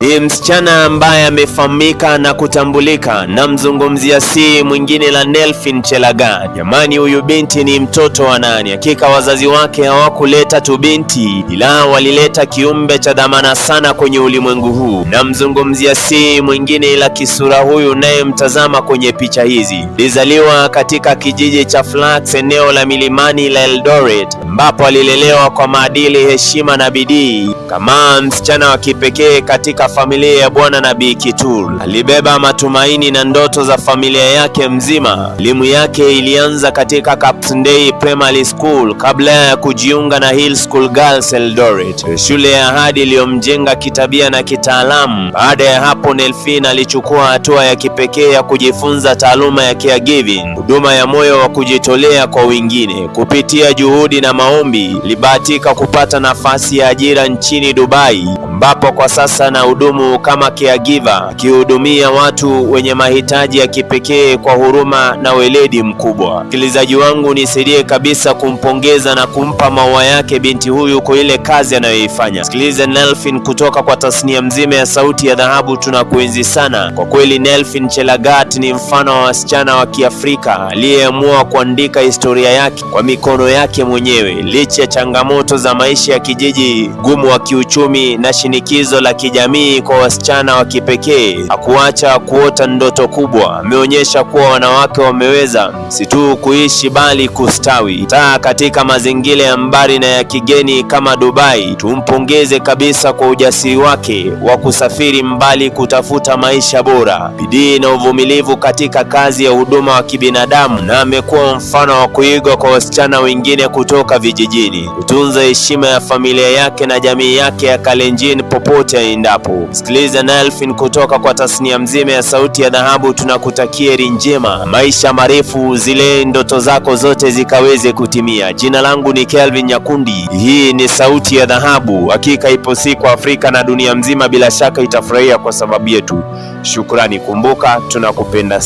Ni msichana ambaye amefahamika na kutambulika, namzungumzia si mwingine la Nelphine Chelagat. Jamani, huyu binti ni mtoto wa nani? Hakika wazazi wake hawakuleta tu binti, ila walileta kiumbe cha dhamana sana kwenye ulimwengu huu. Namzungumzia si mwingine ila kisura huyu nayemtazama kwenye picha hizi. Alizaliwa katika kijiji cha Flax, eneo la milimani la Eldoret, ambapo alilelewa kwa maadili, heshima na bidii kama msichana wa kipekee katika familia ya Bwana na Bi Kitur. Alibeba matumaini na ndoto za familia yake mzima. Elimu yake ilianza katika Kapsndei Primary School kabla ya kujiunga na Hill School Girls Eldoret, shule ya ahadi iliyomjenga kitabia na kitaalamu. Baada ya hapo, Nelphine alichukua hatua ya kipekee ya kujifunza taaluma ya caregiving, huduma ya moyo wa kujitolea kwa wengine. Kupitia juhudi na maombi, alibahatika kupata nafasi ya ajira nchini Dubai, ambapo kwa sasa anahudumu kama caregiver, akihudumia watu wenye mahitaji ya kipekee kwa huruma na weledi mkubwa. Msikilizaji wangu, nisaidie kabisa kumpongeza na kumpa maua yake binti huyu kwa ile kazi anayoifanya. Sikiliza Nelphine kutoka kwa tasnia mzima ya Sauti ya Dhahabu, tunakuenzi sana kwa kweli. Nelphine Chelagat ni mfano wa wasichana wa Kiafrika aliyeamua kuandika historia yake kwa mikono yake mwenyewe, licha ya changamoto za maisha ya kijiji, gumu wa kiuchumi na shinikizo la kijamii kwa wasichana wa kipekee. Hakuacha kuota ndoto kubwa. Ameonyesha kuwa wanawake wameweza si tu kuishi bali kustawi taa katika mazingira ya mbali na ya kigeni kama Dubai. Tumpongeze kabisa kwa ujasiri wake wa kusafiri mbali kutafuta maisha bora, bidii na uvumilivu katika kazi ya huduma wa kibinadamu, na amekuwa mfano wa kuigwa kwa wasichana wengine kutoka vijijini, kutunza heshima ya familia yake na jamii yake ya Kalenjin popote aendapo. Sikiliza Nelphine kutoka kwa tasnia mzima ya Sauti ya Dhahabu, tunakutakia heri njema, maisha marefu, zile ndoto zako zote zikaweze kutimia. Jina langu ni Kelvin Nyakundi, hii ni Sauti ya Dhahabu. Hakika ipo siku Afrika na dunia mzima bila shaka itafurahia kwa sababu yetu. Shukrani, kumbuka tunakupenda.